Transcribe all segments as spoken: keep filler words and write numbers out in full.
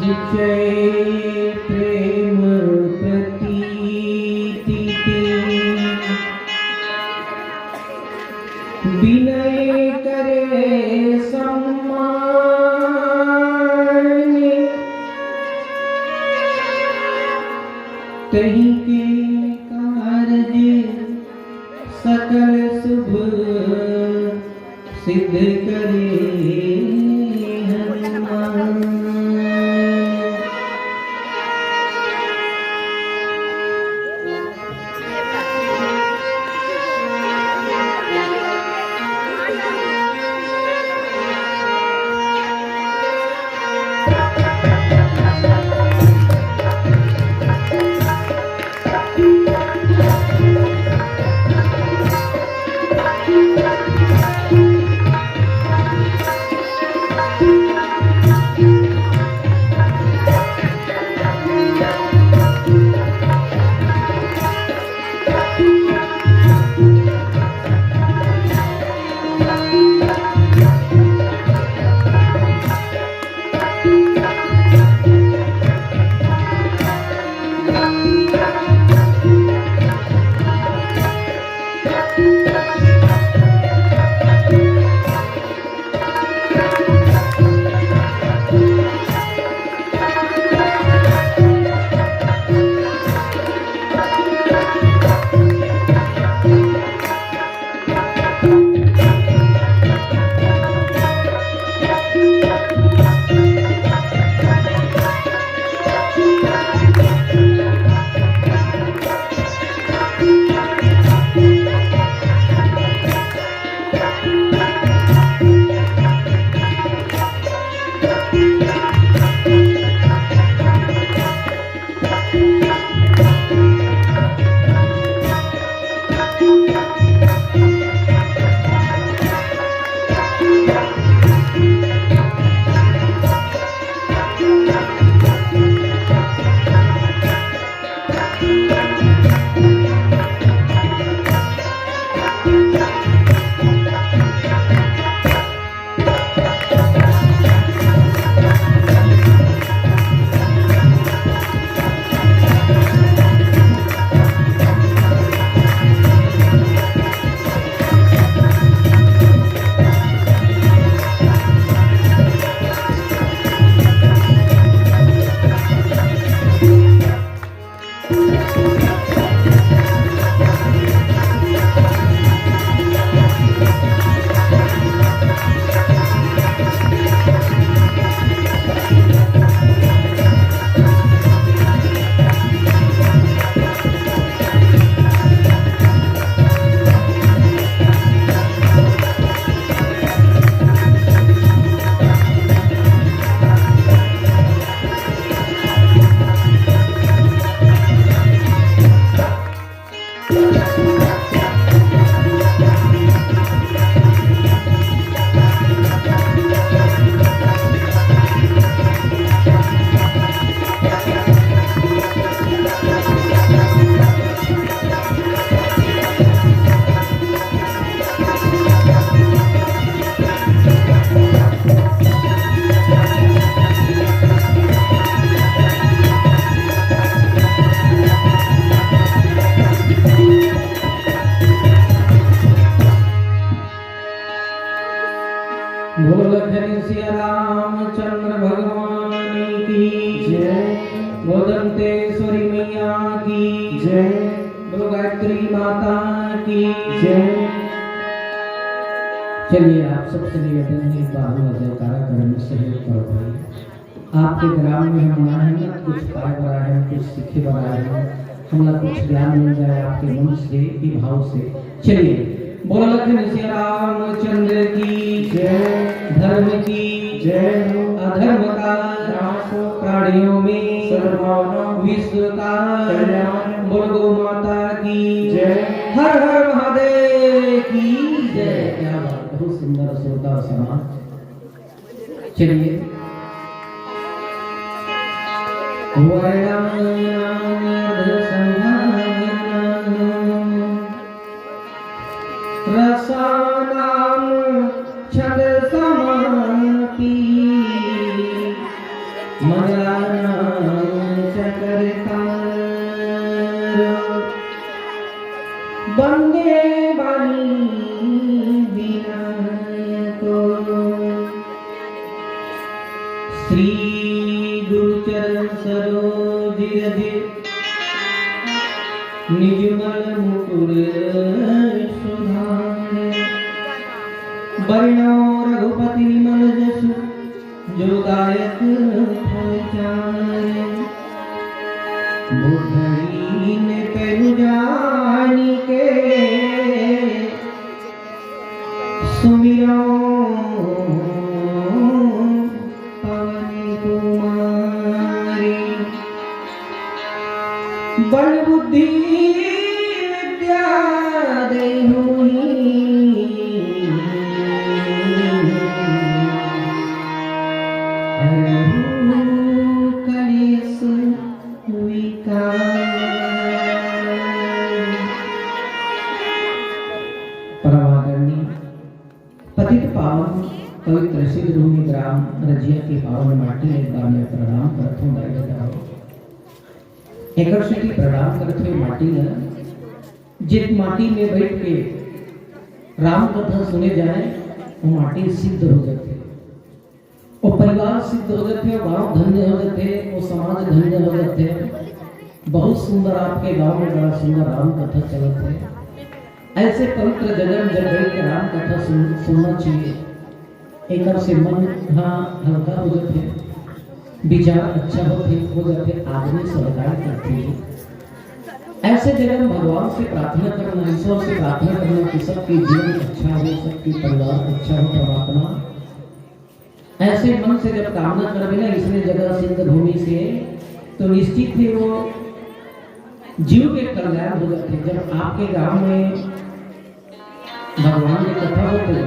जय प्रेम प्रीति विनय करे सम्मान, तही के कारज सकल शुभ सिद्ध करे हनुमान। बोल लखन सिया रामचंद्र भगवान की जय। बोल दंतेश्वरी मैया की जय। बोल गायत्री माता की जय। चलिए, आप सबसे निवेदन है, एक बार हम जयकारा करें, सहयोग करो भाई। आपके ग्राम में हम आए हैं ना, कुछ पाए बर आए हैं, कुछ सीखे बर आए हैं, हमला कुछ ज्ञान मिल जाए आपके मंच से, ये भाव से। चलिए, बोल लखन सिया रामचंद्र की जय। धर्म की जय हो। अधर्म का नाश हो। प्राणियों में सद्भावना। विश्व का कल्याण। बोल गौ माता की जय। हर हर महादेव की जय। क्या बात, बहुत सुंदर श्रोता समाज। चलिए। वरणानामर्धसंधायिनां रसानां छंदसामपि। मंगला बंदे बानी बिना तो। श्री गुरु चरण सरोज रज निज मल मुकुर सुधार। बरनौ रघुपति विमल जसु जो दायक फल चार। बुद्धहीन तनु जानि के सुमिरौ पवन कुमारी। बल बुद्धि विद्या देहु ही। हरहु कलेश विकार। परम आदरणीय पतित पावन पवित्र सिद्धभूमि ग्राम रजिया के पावन माटी ला एक बार मैं प्रणाम करत हूँ, दाई ददा हो। एकर सेती प्रणाम करत हूँ माटी ला, जे माटी में बैठ के राम कथा सुने जाए, वो माटी सिद्ध हो जाथे, वो परिवार सिद्ध हो जाथे, वो गांव धन्य हो जाथे, वो समाज धन्य हो जाथे। बहुत सुंदर आपके गांव में बड़ा सुंदर राम कथा चलत है। ऐसे पवित्र जगह में जब बैठ के राम कथा सुन, सुनना चाहिए, एकर से मन हा हल्का हो जाथे, विचार अच्छा होथे, हो जाथे, आदमी सदाचार करथे। ऐसे जगह में भगवान से प्रार्थना करना, ईश्वर से प्रार्थना करना कि सबके जीवन अच्छा हो, सबके परिवार अच्छा हो, परमात्मा। ऐसे मन से जब कामना करबे ना, इसने जगह सिद्ध भूमि से, तो निश्चित ही वो जीव के कल्याण हो जाथे। जब आपके गांव में भगवान के कथा होथे,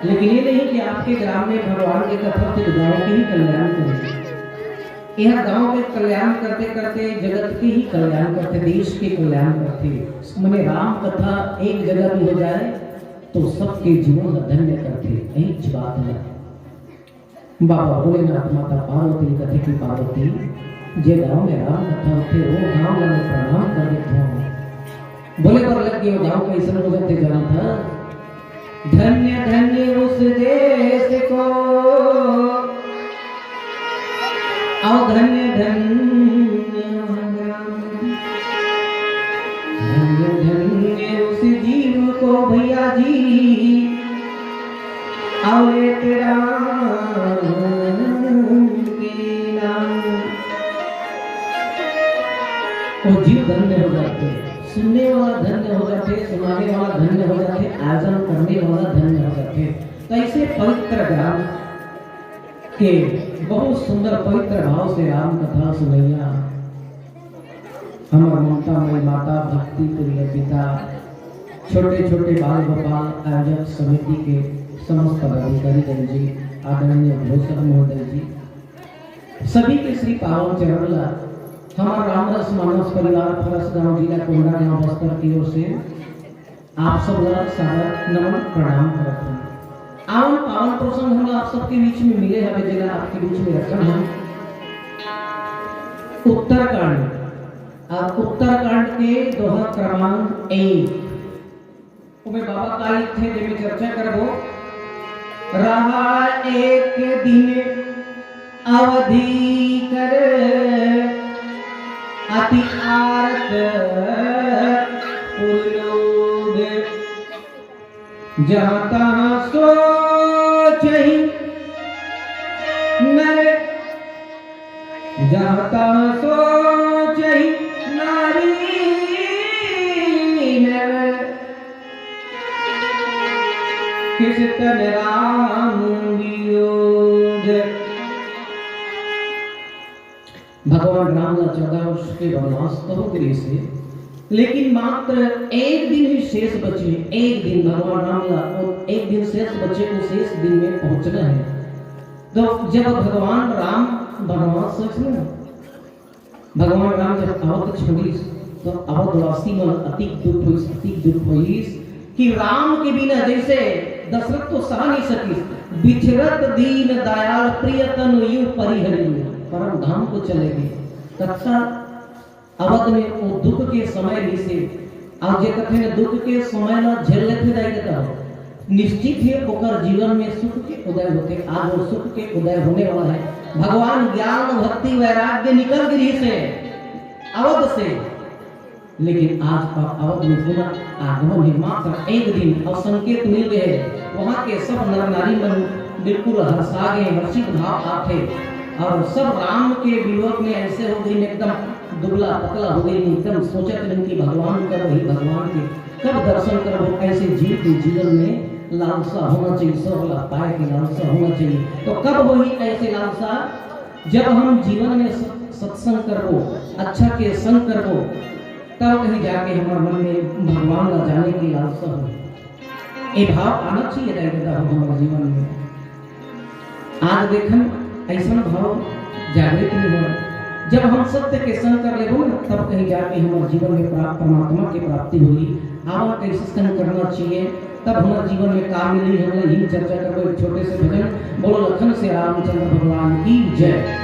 लेकिन ये नहीं कि आपके ग्राम में भगवान के कथा होथे तो गांव के ही कल्याण करथे। यह गांव के कल्याण करते करते जगत के ही कल्याण करथे, देश के कल्याण करथे। मने राम कथा एक जगह भी हो जाए तो सबके जीवन ला धन्य करथे, यही बात है। बाबा भोलेनाथ माता पार्वती कथे कि पार्वती, जे गांव में राम कथा होथे, वो गांव ला मैं प्रणाम कर देत हूँ। बोले बर लग गए, वो गांव कैसन हो जाथे जानत हस? धन्य धन्य उस देश को, और धन्य धन्य वह ग्राम। धन्य धन्य उस जीव को भैया जी, और लेत राम के नाम। वो जीव धन्य हो जाथे, सुनने वाला धन्य हो जाथे, सुनाने वाला धन्य हो जाथे, आयोजन करने वाला धन्य हो जाथे। तो ऐसे पवित्र ग्राम के बहुत सुंदर पवित्र भाव से राम कथा सुनैया हमर ममता मई माता, भक्ति प्रिय पिता, छोटे छोटे बाल गोपाल आयोजक समिति के समस्त पदाधिकारी दल जी, आदरणीय घोषक महोदय जी, सभी के श्री पावन चरण ला हमर रामरस मानस परिवार फरसगांव, जिला कोंडागांव, बस्तर की ओर से आप सब ला सादर नमन प्रणाम करत हन। आवन पावन प्रसंग हम आप सबके बीच में मिले हवे, जेला आपके बीच में रखन हम उत्तरकांड। और उत्तरकांड के दोहा क्रमांक एक, ओमे बाबा का लिखथे, जेमे चर्चा करबो। रहा एक दिन अवधि कर अति आरत पुरलोग। जहाँ तहाँ सोचहि नर, जहाँ तहाँ सोचहि नारी नर, किस तन राम वियोग। भगवान राम ला चौदह वर्ष के वनवास तो हो गए से, लेकिन मात्र एक दिन ही शेष बचे। एक दिन भगवान राम ला, वो एक दिन शेष बचे, वो शेष दिन में पहुंचना है। तो जब भगवान राम वनवास से ना, भगवान राम जब अवध छोड़िस, तो अवधवासी मन अतिक दुख होइस, अतिक दुख होइस कि राम के बिना, जैसे दशरथ तो सह नहीं सकिस, बिछरत दीन दयाल प्रिय तनु यू परिहरि, परम धाम को चले गए। कत्ता अवध में वो दुख के समय में से अउ जे कथे न दुख के समय ला झेल लेथे दाई ददा हो, निश्चित ही ओकर जीवन में सुख के उदय होथे। आज वो सुख के उदय होने वाला है। भगवान ज्ञान, भक्ति, वैराग्य निकल गिरी से अवध से, लेकिन आज का अवध में पुनः आगमन है। मात्र एक दिन अउ संकेत मिल गए, वहाँ के सब नर नारी मन बिल्कुल हर्षा गए, हर्षित भाव आथे। अउ सब राम के वियोग में ऐसे हो गई, एकदम दुबला पतला हो गई, एकदम सोचत नहीं कि भगवान कब होही, भगवान के कब दर्शन करबो। ऐसे जीव के जीवन में लालसा होना चाहिए, स्वर्ग ला पाए के लालसा होना चाहिए। तो कब होही ऐसे लालसा? जब हम जीवन में सत-, सत्संग करबो, अच्छा के संग करबो, तब कहीं जाके हमारे मन में भगवान ला जाने की लालसा हो। ये भाव आना चाहिए दाई ददा हो हमारे जीवन में। आज देखन ऐसा भाव जागृत नहीं हो। जब हम सत्य के संग कर लेबो ना, तब कहीं जाके हमारे जीवन में प्राप्त, परमात्मा की प्राप्ति होगी। आवा कैसे संग करना चाहिए, तब हमारे जीवन में काम मिली। हम लोग यही चर्चा करबो एक छोटे से भजन। बोलो लखन से रामचंद्र भगवान की जय।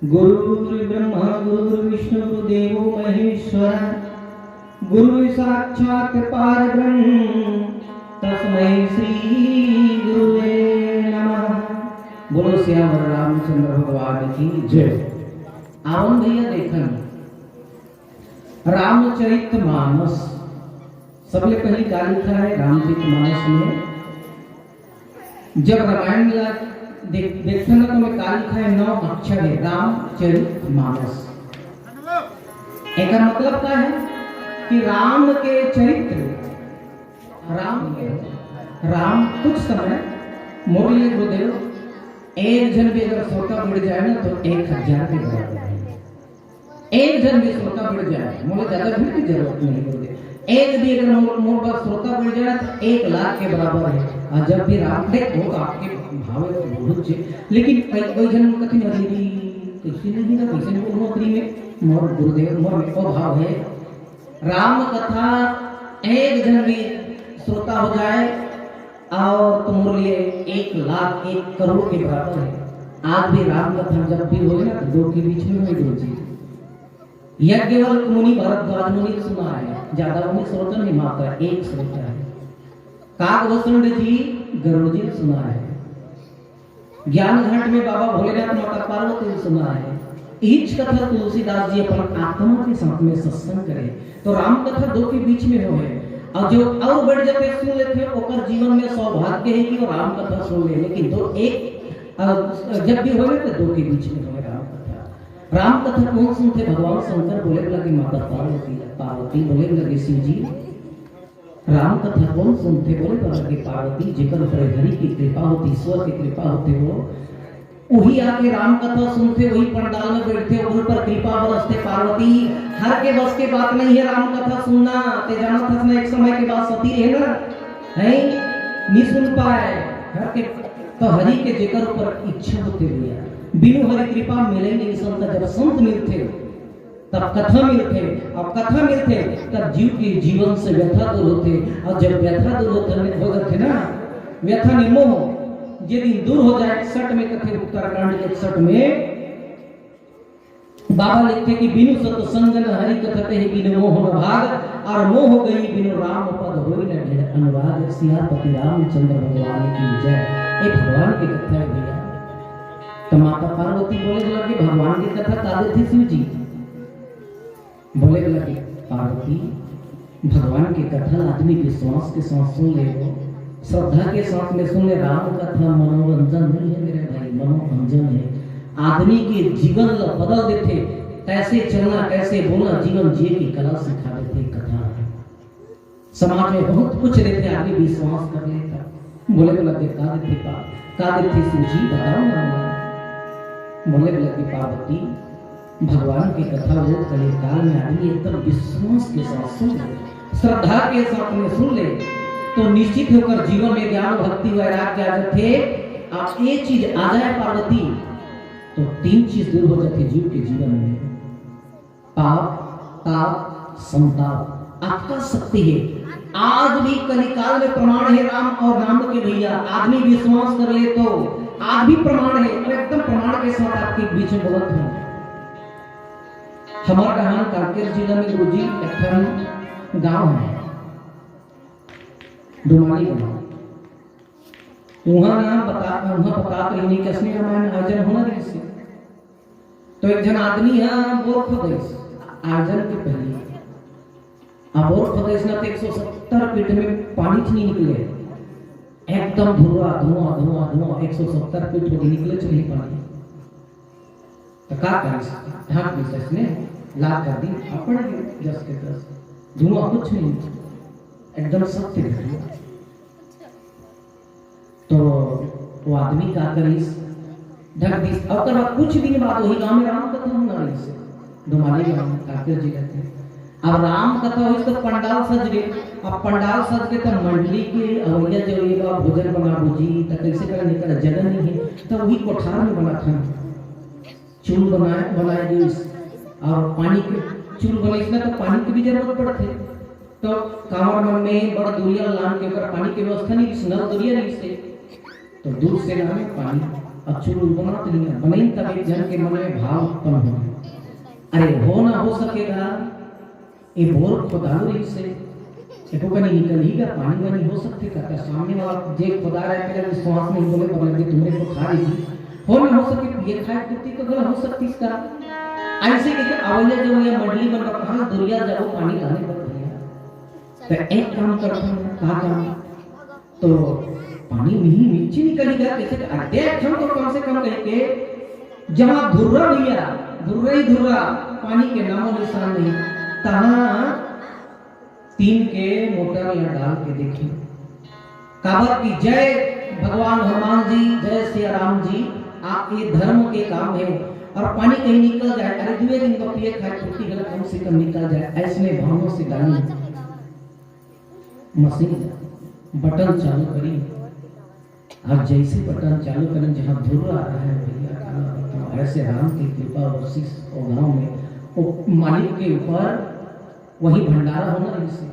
गुरुर्ब्रह्मा गुरुर्विष्णु गुरुदेवो महेश्वर, गुरु साक्षात परब्रह्म, तस्मै श्री गुरुवे नमः। बोलो सियावर रामचंद्र भगवान की जय। आवन भैया देखन, रामचरित मानस, सबले पहली का लिखा है रामचरित मानस में? जब रामायण ला देख, देखते ना, तो में का लिखा है? नौ अक्षर है, रामचरित मानस। एकर मतलब का है कि राम के चरित्र, राम के, राम कुछ समय मोर लिए गुरुदेव, एक झन भी अगर श्रोता बढ़ जाए ना, तो एक हजार के बराबर है। एक झन भी श्रोता बढ़ जाए, मोला ज्यादा भीड़ की जरूरत नहीं होती। एक भी अगर मोर, मोर पास श्रोता बढ़ जाए तो एक लाख के बराबर है। और जब भी राम देख हो तो आपके भाव है तो बहुत अच्छे, लेकिन कई कई झन कथी नहीं, कैसे नहीं ना, कैसे नहीं बोलूँ अतरी में मोर गुरुदेव मोर में को भाव है। राम कथा एक झन भी श्रोता हो जाए और तुम्हारे लिए एक लाख एक करोड़ के बराबर है। आज भी राम कथा जब भी होए ना तो दो के बीच में होए गुरु जी। यज्ञवल्क मुनि भरद्वाज मुनि सुना है, ज्यादा उन्हें श्रोता नहीं, मात्र एक श्रोता है। काग वसुंड जी गरुड़ जी सुना है। ज्ञान घाट में बाबा भोलेनाथ माता पार्वती ने सुना है। इच कथा तुलसीदास जी अपन आत्मा के साथ में सत्संग करे तो राम कथा दो के बीच में हो है। और जो और बढ़ जाते सुन लेते हैं ओकर जीवन में सौभाग्य है कि वो राम कथा सुन ले, लेकिन दो एक अ, जब भी होए तो दो के बीच में होए राम कथा। राम कथा कौन सुनते? भगवान शंकर बोले लगे माता पार्वती, पार्वती बोले लगे शिव जी, राम कथा कौन सुनते? बोले लगे पार्वती, जेकर ऊपर हरि की कृपा होती, ईश्वर की कृपा होती हो, वही आके राम कथा सुनते, वही पंडाल में बैठते, ओकर ऊपर कृपा बरसते। पार्वती, हर के बस के बात नहीं है राम कथा सुनना। ते जानत हस ना, एक समय के बाद सती रहे ना, है, नहीं सुन पाए। हर के तो हरि के जेकर ऊपर इच्छा होते भैया, बिनु हरि कृपा मिले नहीं संत। जब संत मिलते तब कथा मिलते, और कथा मिलते तब जीव के जीवन से व्यथा दूर होते, और जब व्यथा दूर होते हो जाते ना, व्यथा ने मोह जे दिन दूर हो जाए, सट में कथे उत्तराखंड इकसठ में बाबा लिखते कि बिनु सत संग न हरि कथा कहे बिनु मोह न भाग, और मोह गई बिनु राम पद होई न दृढ़ अनुराग। सियापति रामचंद्र भगवान की जय। ये भगवान की कथा है भैया। तो माता पार्वती बोले लगे भगवान की कथा का देते शिव जी? बोले लगे पार्वती, भगवान की कथा आदमी विश्वास के साथ सुन ले, श्रद्धा के साथ में सुन ले। राम कथा मनोरंजन नहीं है मेरे भाई, मनोरंजन है। आदमी के जीवन ला बदल देते, कैसे चलना, कैसे बोलना, जीवन जिए की कला सिखा देते कथा। समाज में बहुत कुछ रहते, आदमी विश्वास कर लेता। बोले लगे का देते पा, का देते शिव जी, बताओ ना। बोले लगे पार्वती, भगवान की कथा वो कलिकाल में आदमी एकदम विश्वास के साथ सुन ले, श्रद्धा के साथ में सुन ले, तो निश्चित होकर जीवन में ज्ञान, भक्ति, वैराग्य आ जाते। आप ये चीज आ जाए पार्वती, तो तीन चीज दूर हो जाते जीव के जीवन में। पाप, ताप, संताप, आपका शक्ति है। आज भी कलिकाल में प्रमाण है राम और राम के भैया, आदमी विश्वास कर ले तो आज भी प्रमाण है, और एकदम प्रमाण के साथ आपके बीच में बोलत हूँ। हमार डहान कांकेर जिला में गुरुजी एक ठन गांव है, डोमाली गांव। उहाँ ना बता, उहाँ बता कहीं नहीं, कैसे रामायण आयोजन होना रहिस। तो एक झन आदमी ह बोर खोदइस, आयोजन के पहले। अब बोर खोदइस ना, तो एक सौ सत्तर फीट में पानी च नहीं निकले, एकदम धुआं, धुआं, धुआं, धुआं, एक सौ सत्तर फीट हो गई, निकले च नहीं पानी। तो का करिस? ढांक दिस इसने, लात कर दी, अब पड़ गए जस के तस, धुआं कुछ नहीं, एकदम सत्य घटना। तो वो आदमी का करिस, ढक दिस। अब ओकर बाद कुछ दिन बाद वही गांव में राम कथा होना रहिस, डोमाली गांव में, कांकेर जिला के। अब राम कथा होइस तो पंडाल सज गए। अब पंडाल सज गए तो मंडली के अवैया जो ये बा भोजन बनाबो जी, तो कैसे करेंगे, कर जगह नहीं है, तो वही कोठार में बना था। चूल बनाए, बनाए गइस और पानी के चूल बनइस ना, तो पानी के भी जरूरत पड़थे। तो कांवर मन में बड़ दुरिया लान के ओकर पानी के व्यवस्था नहीं रहिस, नल दुरिया रहिस हे, तो दूर से लाने पानी। अब शुरू बना तो नहीं है, बने तब एक जन के मन में भाव उत्पन्न हो। अरे, हो ना हो सकेगा, ये बोर खोदालू रहिस हे, एको कनी निकलही का, पानी वानी हो सकथे का? का सामने वाला जे खोदा रहा है, तेरा विश्वास नहीं बोले, पर लगे तुम्हारे को खा रही थी, हो ना हो सके, पिए खाए कुत्ती तो गला हो सकती इसका। ऐसे के अवैया जब ये मंडली बन रहा, कहाँ दुरिया जाओ पानी लाने पर भैया। तो एक काम करता हूँ, कहा काम? तो पानी नहीं नीचे निकल गया, कैसे? अरे हम तो कम से कम कह के, जहाँ धुर्रा भैया, धुर्रा ही धुर्रा, पानी के नामो निशान नहीं, तहाँ तीन के मोटर ला डाल के देखी। काबर की जय भगवान हनुमान जी, जय सिया राम जी, आप ये धर्म के काम है। और पानी कहीं निकल जाए, अरे दुए दिन तो पिए खाए छुट्टी गला कम से कम निकल जाए, ऐसने भावों से डाली मशीन, बटन चालू करी। और जैसे बटन चालू करें, जहाँ धुर्रा रहा है भैया, काला बताओ, ऐसे राम की कृपा बरसिस वो गाँव में, वो मालिक के ऊपर, वही भंडारा होना इसे।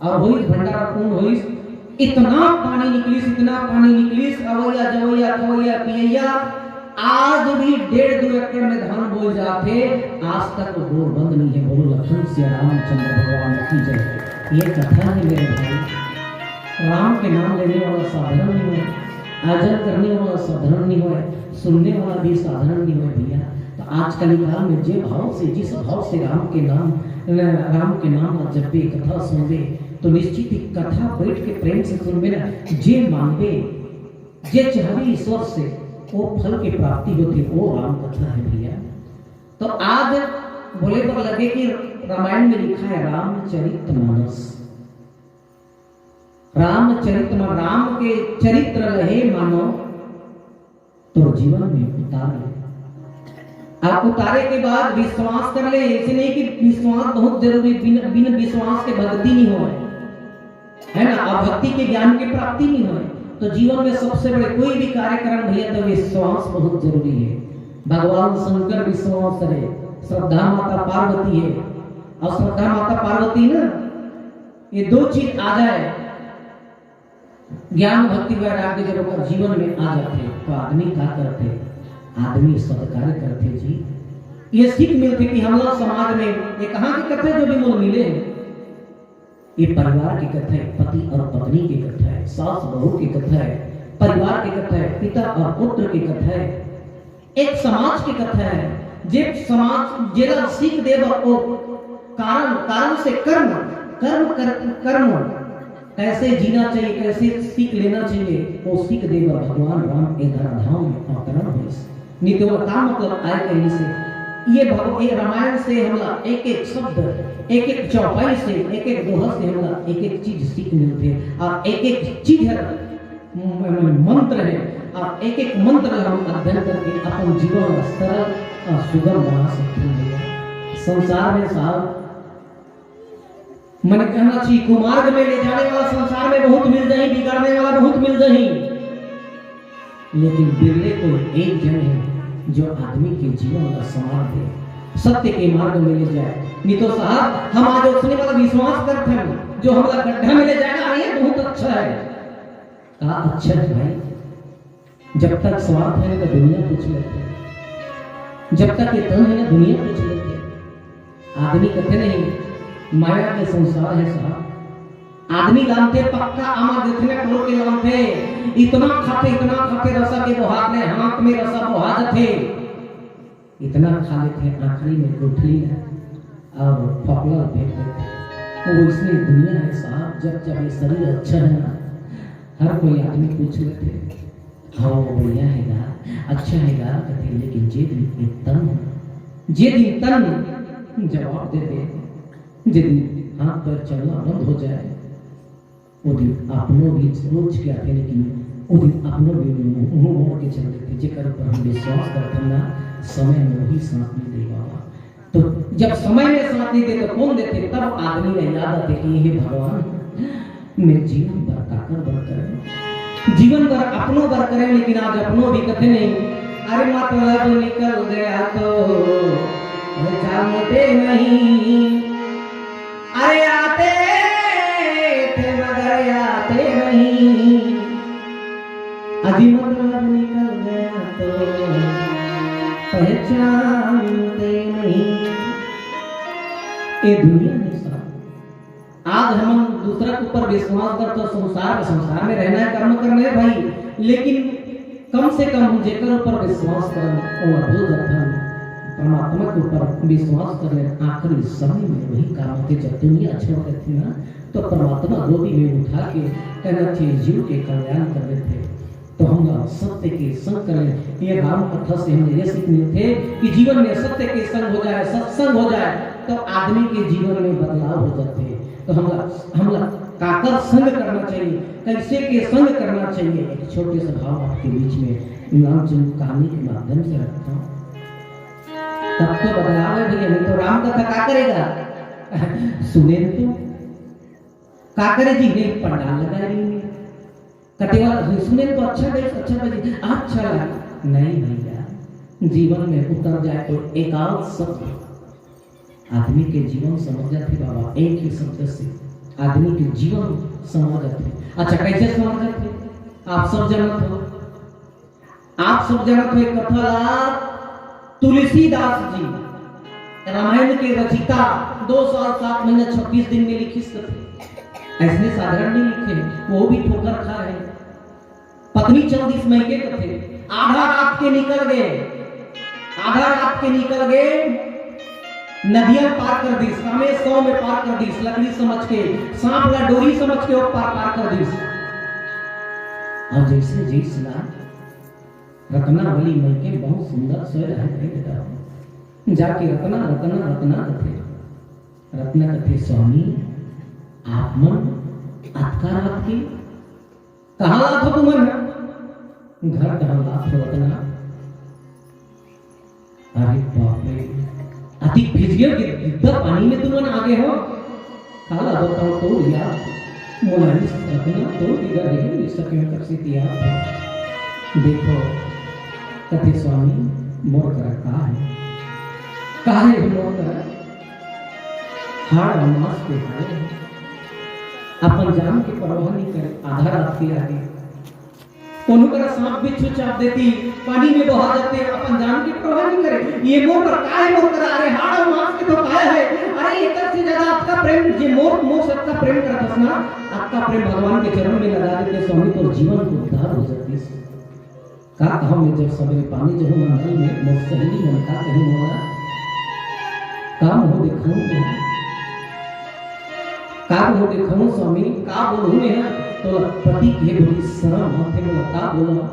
और वही भंडारा पूर्ण होइस, इतना पानी निकलिस, इतना पानी निकलिस, अवैया जवैया खवैया पियैया, आज भी डेढ़ दो एकड़ में धान बोए जाथे, आज तक वो बोर बंद नहीं है। बोलो लखन सिया रामचंद्र भगवान की जय। ये कथा है मेरे भाई, राम के नाम लेने वाला साधारण नहीं है, आजन करने वाला साधारण नहीं है, सुनने वाला भी साधारण नहीं है भैया। तो आज कलिकाल में जे भाव से, जिस भाव से राम के नाम, राम के नाम ला जपबे, कथा सुनबे, तो निश्चित ही कथा बैठ के प्रेम से सुनबे ना, जे मांगबे, जे चाहबे ईश्वर से, वो फल की प्राप्ति होती, वो राम कथा है भैया। तो आज बोले बर लगे कि रामायण में लिखा है रामचरित मानस, रामचरित मा-, राम के चरित्र रहे मानो तो जीवन में उतार ले। आप उतारे के बाद विश्वास कर ले, ऐसे नहीं कि विश्वास बहुत जरूरी, बिन, बिन विश्वास के भक्ति नहीं होए, है ना, और भक्ति के ज्ञान की प्राप्ति नहीं होए। तो जीवन में सबसे बड़े कोई भी कार्यक्रम भैया, तो विश्वास बहुत जरूरी है। भगवान शंकर विश्वास है, श्रद्धा माता पार्वती है, और श्रद्धा माता पार्वती ना, ये दो चीज आ जाए, ज्ञान भक्ति वैराग्य जब ओकर जीवन में आ जाथे, तो आदमी का करथे? आदमी सत्कार करथे जी। ये सीख मिलथे कि हम लोग समाज में ये कहाँ की कथा जो भी मोल मिले हे, ये परिवार की कथा है, पति और पत्नी की कथा है, सास बहू की कथा है, परिवार की कथा है, पिता और पुत्र की कथा है। एक समाज के कथा है, जे समाज जेला सीख दे बर ओ कारण, कारण से कर्म, कर्म कर, कर्म कैसे जीना चाहिए, कैसे सीख लेना चाहिए, वो सीख दे बर भगवान राम ए धराधाम में अवतरण होइस। नहीं तो का मतलब आए कहीं से? ये भग-, ये रामायण से हमला एक एक शब्द, एक एक चौपाई से, एक एक दोहा से हमला एक एक चीज सीख मिलथे और एक एक चीज है म-, म-, मंत्र है, और एक एक मंत्र हम अध्ययन करके अपन जीवन ला सरल और सुगम बना सकते हैं। संसार में साहब, मन कहना चाहिए, कुमार्ग में ले जाने वाला संसार में बहुत मिल जाही, बिगाड़ने वाला बहुत मिल जाही, लेकिन बिरले कोई एक जन है जो आदमी के जीवन ला संवार दे, सत्य के मार्ग में ले जाए। नहीं तो साहब, हम आज उसने वाला विश्वास करते हैं जो हमला गड्ढा में ले जाएगा, अरे ये बहुत अच्छा है। का अच्छा है भाई? जब तक स्वार्थ है ना, तो दुनिया पूछ लेथे। जब तक ये तन है ना, दुनिया पूछ लेथे। आदमी कथे नहीं, माया के संसार है साहब। आदमी लानथे पक्का आमा, जितने करोड़ के लानथे, इतना खाथे, इतना खाथे, रसा के बोहात ले, हाथ में रसा बोहा जाथे। इतना खा लेथे, आखिरी में गुठली ला और फोकला ला फेंक देथे। वो इसलिए दुनिया है साहब, जब जब ये शरीर अच्छा है ना, हर कोई आदमी पूछ लेथे, "हाँ, वो बढ़िया है गा, अच्छा है गा," कहते, लेकिन जे दिन ये तन, जे दिन तन जवाब दे दे, जे दिन हाथ पैर चलना बंद हो जाए, वो दिन अपनो भी सोच के आथे, लेकिन वो दिन अपनो भी मुंह मोड़ के चल देथे। जेकर ऊपर हम विश्वास करथन ना, समय में वही साथ नहीं दे पावा। तो जब समय में साथ नहीं दे, तो कौन देथे? तब आदमी ला याद आथे कि हे भगवान, मैं जीवन भर काकर बर करें, जीवन भर अपनो बर करें, लेकिन आज अपनो भी कथे नहीं। अरे मतलब निकल गया तो जानते नहीं, अरे आते थे मगर आते नहीं। आज ही मतलब निकल गया तो पहचानते नहीं। ये दुनिया में सब, आज हमन दूसरा के ऊपर विश्वास करथन, संसार, संसार में रहना है, कर्म करना है भाई, लेकिन कम से कम हम जेकर ऊपर विश्वास करन, ओला भूल जाथन। परमात्मा के ऊपर विश्वास करने आखिरी समय में वही काम होथे, जब दुनिया छोड़ देथे ना, तो परमात्मा गोदी में उठा के कहना चाहिए, जीव के कल्याण कर देथे। तो हमला सत्य के संग करें। ये राम कथा से हमें ये सीख मिलथे कि जीवन में सत्य के संग हो जाए, सत्संग हो जाए, तो आदमी के जीवन में बदलाव हो जाथे। तो हमला, हमला काकर संग करना चाहिए, कैसे के संग करना चाहिए, एक छोटे से भाव आपके बीच में नाम चिन्ह कहानी के माध्यम से रखता हूँ। तब तो बदलाव है भैया, नहीं तो राम कथा का करेगा? सुने तो का करे जी, नहीं पंडाल लगा रही है। कते वाला सुने तो अच्छा देश, अच्छा बजे, अच्छा लगा। नहीं भैया, जीवन में उतर जाए तो एकाध शब्द आदमी के जीवन समझ जाथे बाबा, एक ही शब्द से आदमी के जीवन समझ जाथे। अच्छा, कैसे समझ जाथे? आप सब जानत हो, आप सब जानत हो एक कथा ला, तुलसीदास जी रामायण के रचिता दो साल सात महीना छब्बीस दिन में लिखिस कथे। ऐसने साधारण नहीं लिखे, वो भी ठोकर खाए। पत्नी चल दिस मइके कथे, आधा रात के निकल गए, आधा रात के निकल गए, नदिया पार कर दिस, रामेश्वर में पार कर दिस, लकड़ी समझ के, सांप ला डोरी समझ के वो पार, पार कर दिस। और जैसे जैस ला रत्नावली मइके बहुत सुंदर सोए रहे थे बेटा। जाके रत्ना, रत्ना, रत्ना कथे। रत्ना कथे, स्वामी, आप मन अतका रात के कहाँ लात हो तुमन? घर कहाँ लात हो रत्ना? अरे बाप रे, अति फिजियल के दिद्दा पानी में तुमन आगे हो। काला बताओ तो यार, मोला इस रत्ना तो इधर रहे, इस सके कर सी तियार था। देखो, कथे स्वामी, मोर करा का है? का है मोर करा? हाड़ और मांस के हाड़ है। अपन जान के परवाह नहीं करे, आधा रात के आगे कोनो करा सांप बिच्छू चाप देती, पानी में बहा जाते, अपन जान के परवाह नहीं करे। ये मोर पर का है, मोर करा? अरे हाड़ और मांस के तो काया है। अरे एकर से ज्यादा आपका प्रेम, जे मोर, मोर सबका प्रेम करत हस ना, आपका प्रेम भगवान के चरण में लगा देते स्वामी, तो जीवन को उद्धार हो जाती। का कहूँ मैं जब सबेरे पानी जहूँ ना नल में, मोर सहेली मन का कही मोला, का मुँह दिखाऊँ मैं? का बोलहूँ देखो स्वामी, का बोलहूँ मैं? तो पति के बड़ी शरम आथे, मोला का बोला,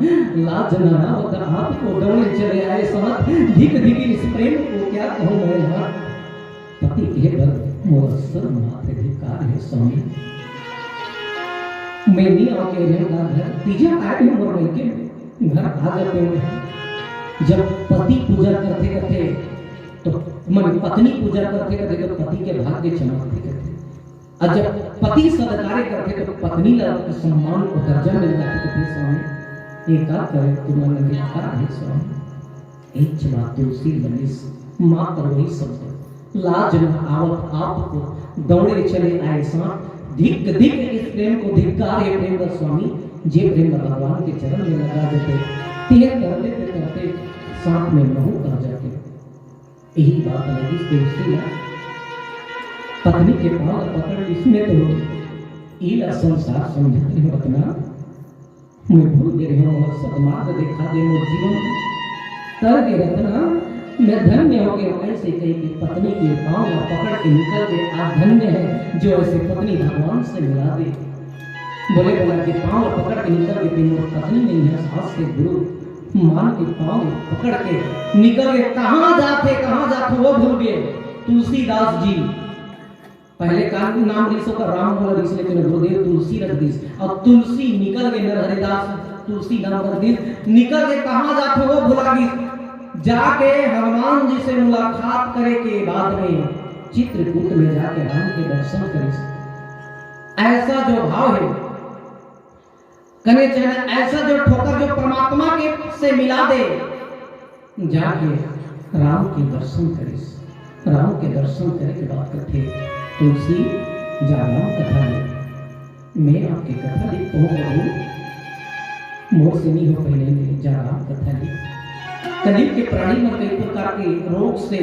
लाज न आवत आपको, दौड़े चले आए साथ, धिक धिक इस प्रेम को क्या कहूँ मैं ना। पति के बर मोला शरम आथे, धिक्कार है स्वामी। मैं नहीं आके रहूँगा घर, तीजा आए हो मोर मइके, घर आ जाते हैं। जब पति पूजा करते करते तो मन पत्नी पूजा करथे कथे तो पति के भाग्य चमकथे कथे। अउ जब पति सदकार्य करथे तो पत्नी ला सम्मान अउ दर्जा मिल जाथे कथे। स्वामी, ये का करे तुमन अधिकार है स्वामी? एक बात तुलसी ललिस मात्र वही शब्द, लाज न आवत आपको, दौड़े चले आए साथ, धिक धिक इस प्रेम को, धिक्कार है प्रेम का स्वामी, जे प्रेम भगवान के चरण में लगा देते, तेह करते करते साथ में महू आ जाते। यही बात लगिस तुलसी ला, पत्नी के पाँव ला पकड़ लिस, मैं तो इला संसार समझत रहेंव रतना, मैं भूल गे रहेंव, मोला सदमार्ग देखा दे मोर जीवन। तर गे रतना, मैं धन्य हो गे। ऐसे कह के पत्नी के पाँव ला पकड़ के निकल गे। आज धन्य है जो ऐसे पत्नी भगवान से मिला दे। बोले बोला के पाँव पकड़ के निकल गे, तें मोर पत्नी नहीं है, सास के गुरु मान के पाँव पकड़ के निकल गे। कहाँ जाथे, कहाँ जाथे वो भूल गे। तुलसीदास जी पहले का नाम रिस ओकर, राम वाला रिस, लेकिन गुरुदेव तुलसी रख दिस। अब तुलसी निकल गे, नरहरिदास तुलसी नाम रख दिस, निकल गे, कहाँ जाथे वो भुला गिस। जाके हनुमान जी से मुलाकात करे के बाद में चित्रकूट में जाके राम के दर्शन करिस। ऐसा जो भाव है, कने चाहे ऐसा जो ठोकर जो परमात्मा के से मिला दे, जाके राम के दर्शन करिस। राम के दर्शन करे के बाद कथे, तुलसी, जा राम कथा ले, मैं आपके कथा ले कहूँ प्रभु। मोर से नी हो पहिले ले जा राम कथा ले। कलयुग के प्राणी मन कई प्रकार के रोग से,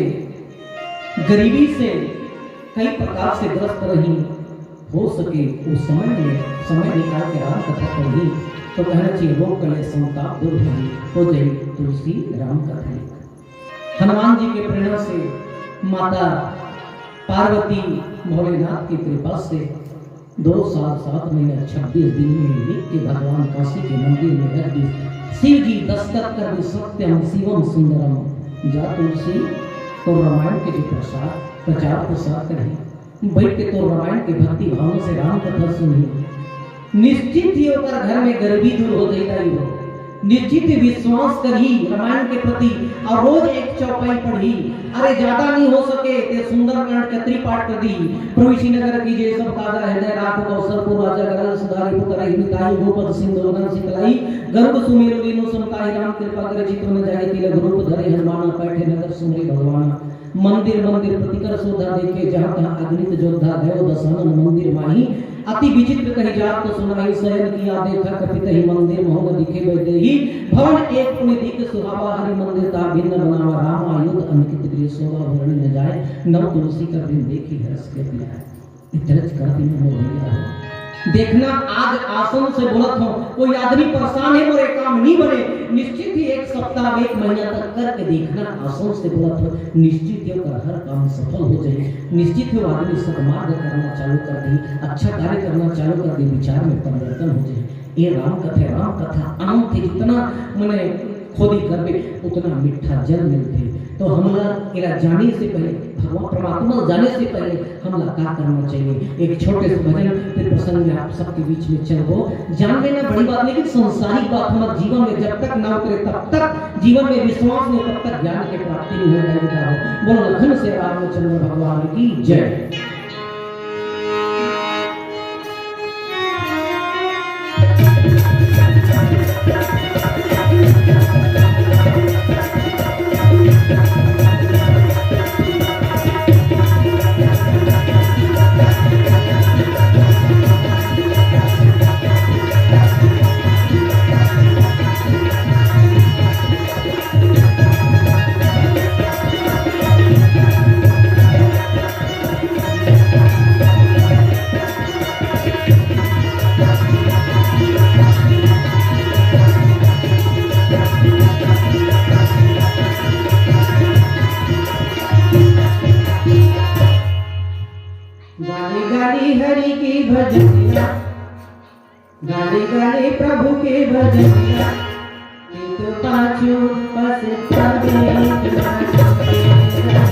गरीबी से, कई प्रकार से ग्रस्त रही। हो सके उस समय में समय निकाल के राम कथा पढ़ी तो कहना चाहिए, रोग कले संताप दूर होही, हो जाई तुलसी राम कथा ले। हनुमान जी के प्रेरणा से, माता पार्वती भोलेनाथ की कृपा से दो साल सात महीना छब्बीस दिन में लिख के भगवान काशी के मंदिर में रख दी। शिव जी दस्तखत कर दी, सत्यम शिवम सुंदरम। जा तुलसी, तो रामायण के जो प्रसार, प्रचार प्रसार करी, बैठ के तो रामायण के भक्ति भावना से राम कथा सुनी। निश्चित ही ओकर घर में गरीबी दूर हो जाई दाई हो। निश्चित ही विश्वास करही रामायण के प्रति और रोज एक चौपाई पढ़ही। अरे ज्यादा नहीं हो सके ते सुंदरकांड कतरी पाठ कर दी। प्रभु श्रीनगर की जय, सब काजा हृदय राख कौशलपुर राजा गरल सुधारी पुत्र रही मिताई गोपद सिंधु वदन सितलाई गरुड़ सुमेरु लीनो समताई राम कृपा करे चित्त न जाए तिलक रूप धरे हनुमाना पैठे नगर सुमरे भगवाना। मंदिर मंदिर प्रतिकर शोधा देखे, जहाँ तहाँ अगणित जोधा गयो दशानन मंदिर माही। अति विचित्र कही जात सुनाई, शयन किया देखा कपि तहि मंदिर महु न दिखे वैदेही। भवन एक पुनि दिख सुहावा, हरि मंदिर ता भिन्न बनावा, राम आयुध अंकित गृह शोभा वर्णि न जाए, नव तुलसी का वृंद देखि हरष गति आए। इतरज कर दिन हो भैया हो। देखना, आज आसन से बोलत हो, कोई आदमी परेशान है, मोर ये काम नहीं बने, निश्चित ही एक सप्ताह, एक महीना तक करके देखना, आसन से बोलत हो, निश्चित ही ओकर हर काम सफल हो जाए। निश्चित ही वो आदमी सदमार्ग करना चालू कर दी, अच्छा कार्य करना चालू कर दी, विचार में परिवर्तन हो जाए। ये राम कथा, राम कथा आम थे, जितना मने खोदी करबे उतना मीठा जल मिलथे। तो हमला एला जाने से पहले, भगवान परमात्मा ला जाने से पहले हमला का करना चाहिए? एक छोटे से भजन के प्रसंग में आप सबके बीच में चलबो। जान लेना बड़ी बात, लेकिन संसारिक बात हमारे जीवन में जब तक ना उतरे तब तक, जीवन में विश्वास नहीं तब तक ज्ञान की प्राप्ति नहीं हो पाएगी। बोलो लखन से रामचंद्र भगवान की जय। गाली गाली हरि की भजनिया, गाली गाली प्रभु की भजनिया। चित पाछू पछतावे, चित पाछू पछतावे।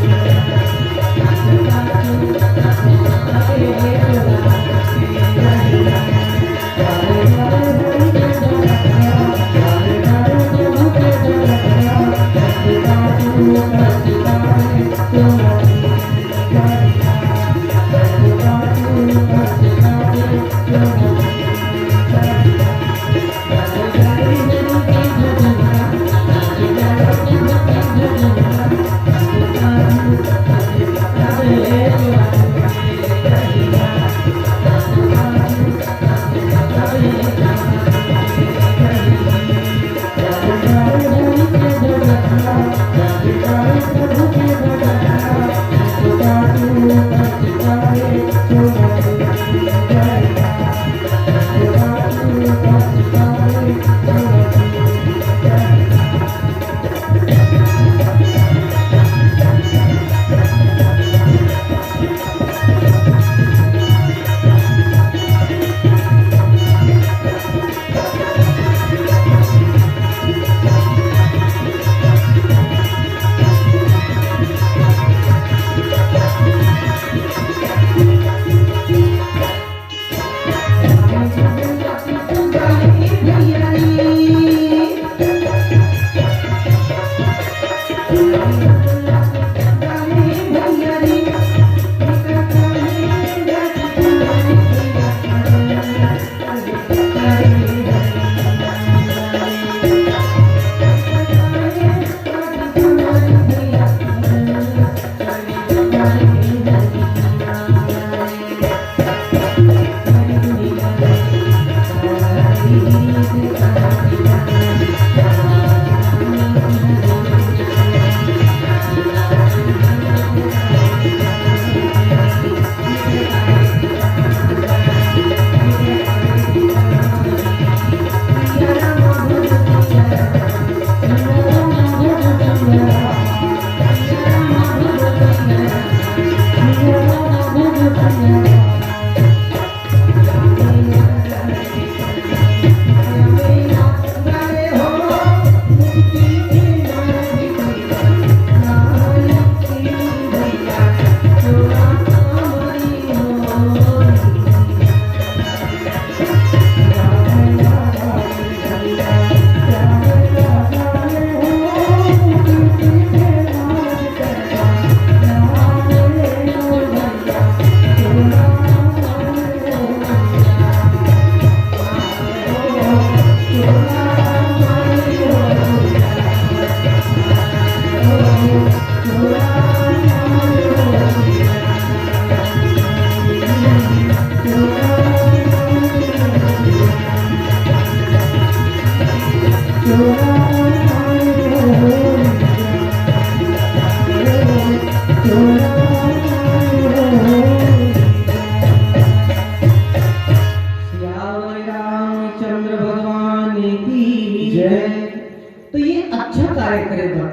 तो ये अच्छा कार्य करे बर,